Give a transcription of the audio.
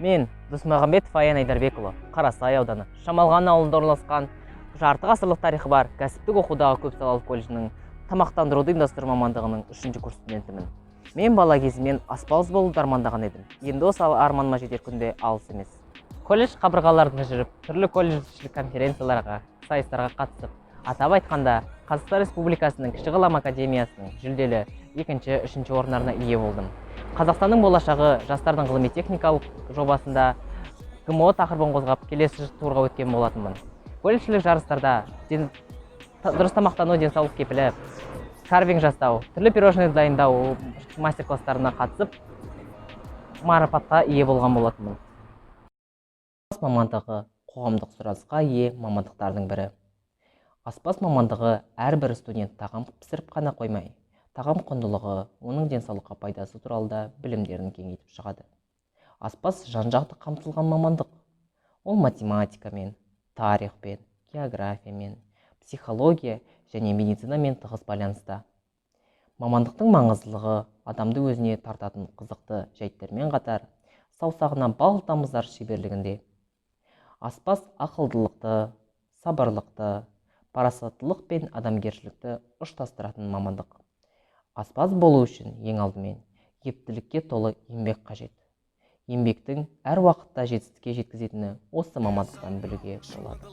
Мен Досмағамбетов Аян Айдарбекұлы, Қарасай ауданы, Шамалған ауылында орналасқан, жарты ғасырлық тарихы бар кәсіптік оқудағы көпсалалы колледжінің тамақтандыруды ұйымдастыру мамандығының үшінші курс студентімін. Мен бала кезімнен аспаз болуды армандаған едім. Енді осы арманыма жетер күн де алыс емес. Колледж қабырғаларында жүріп, түрлі колледжішілік конференцияларға, сайыстарға қатысып, атап айтқанда, Қазақстан Республикасының Кіші ғылым академиясының жүлделі екінші, үшінші орындарына ие болдым. Қазақстанның болашағы жастардың ғылыми техникалық жобасында ГМО тақырыбын қозғап, келесі турға өткен болатынмын. Колледжшілік жарыстарда дұрыс тамақтану — денсаулық кепілі, карвинг жасау, түрлі пирожный дайындау мастер класстарына қатысып, марапатқа ие болған болатынмын. Аспаз мамандығы — қоғамдық сұранысқа ие мамандықтардың бірі. Аспаз мамандығы әрбір студент тағам пісіріп қана қоймай, тағам құндылығы, оның денсаулыққа пайдасы туралы да білімдерін кеңейтіп шығады. Аспаз — жан жақты қамтылған мамандық. Ол математикамен, тарихпен, географиямен, психология және медицинамен тығыз байланыста. Мамандықтың маңыздылығы адамды өзіне тартатын қызықты жайттермен қатар, саусағына бал тамызар шеберлігінде. Аспаз ақылдылықты, сабырлықты, парасаттылық пен адамгершілікті ұштастыратын мамандық. Аспаз болу үшін ең алдымен ептілікке толы еңбек қажет. Еңбектің әр уақытта жетістікке жеткізетіні осы мамандықтан білуге болады.